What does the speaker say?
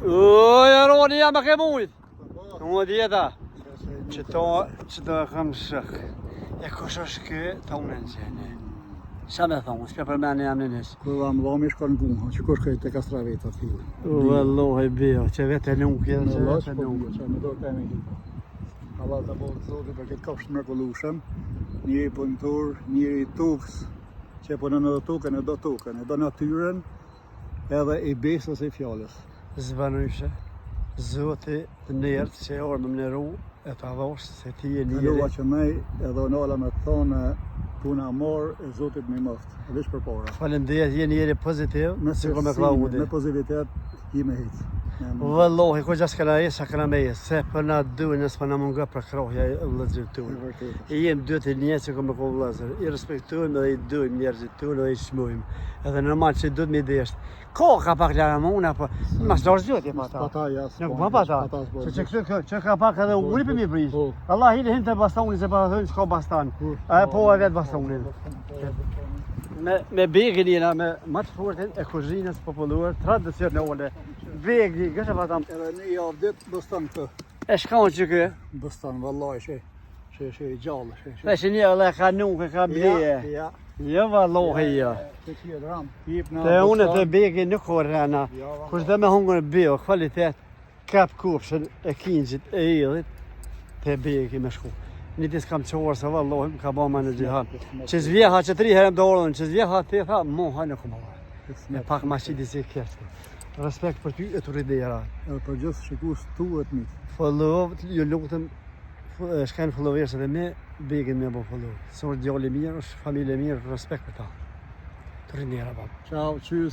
Oj, Aroni, jam e ke mujt. Unë djeta. Që to, që to e kam shok. E kush është kë, ta unë në gjene. Sa me thonë, s'pe përmeni jam në njës. Kur vam lomi shkon në gunë, që kush kërë të kastraveta filli. Wallahi bio, që vetë nuk je, Në që losh, vetë po nuk. bie, që me do kemi hipa. Allah të bëllë Zoti për këtë kafshë të mrekullueshëm, njeri punëtor, njeri i tokës, që e punon edhe tokën, e do tokën, e do natyrën, edhe i besës e i fjalës. Zbanyshe, Zoti të njerët që e orë më mëneru e ta dhosh se ti je njeri. Kalova që nej edhe unë ala me të thonë puna marë e Zotit më i mëft, e veç përpara. Faleminderit, je njeri pozitiv, Me sikur me sërësi, Klaudi. me pozitivitet, i me hitë. Wallahi, ku gjas këna e, sa këna me e, se për na duhen, nësë për na munga për krohja e vëllezërit E tonë. vërtetë. I jem dy të njerëz që kom me ko vëllezër, i respektojmë dhe i dojmë njerëzit tonë dhe i çmojmë. Edhe normal që duhet me desht. Ko ka pak laramuna, po mas dorë zgjodhje pa ta. Pa ta, ja, Nuk po pa ta. Se që këtë kë, që ka pak edhe uri për mi prish. Po. Allah hile hin të bastoni se pa thonë s'ka bastan. A e po e vet bastonin. Me me begin jena me më të fortin e kuzhinës populluar tradicionale. Begi, gështë pa tam. Edhe një javë ditë bëstan këtë. E shkon që kë. Bëstan, vallaj, she, she, she, i gjallë, she, she. Dhe që një vëlla ka nuk e ka bleje. Ja, ja. Jo vallahi jo. Të tjerë ram, jep na Te unë bëstan. te begi nuk ka rena. Ja, valla. Kush do me hungër bio, kvalitet, kap kopshën e kingjit e idhit, te begi me shku. Një ditë kam quar se vallahi më ka ba më në xhihan. Që zvjeha që tri herë më dorën, që zvjeha ti tha, mo ha nuk më Me pak ma qiti si kesh. Respekt për ty e të rridera. Edhe për gjithë shikues tu e të mitë. Follow, ju lutem, f- shkajnë followersët e mi, begin me bo follow. Se është djali i mirë, është familje e mirë, respekt për ta. Të rridera, baba. Ciao, qys.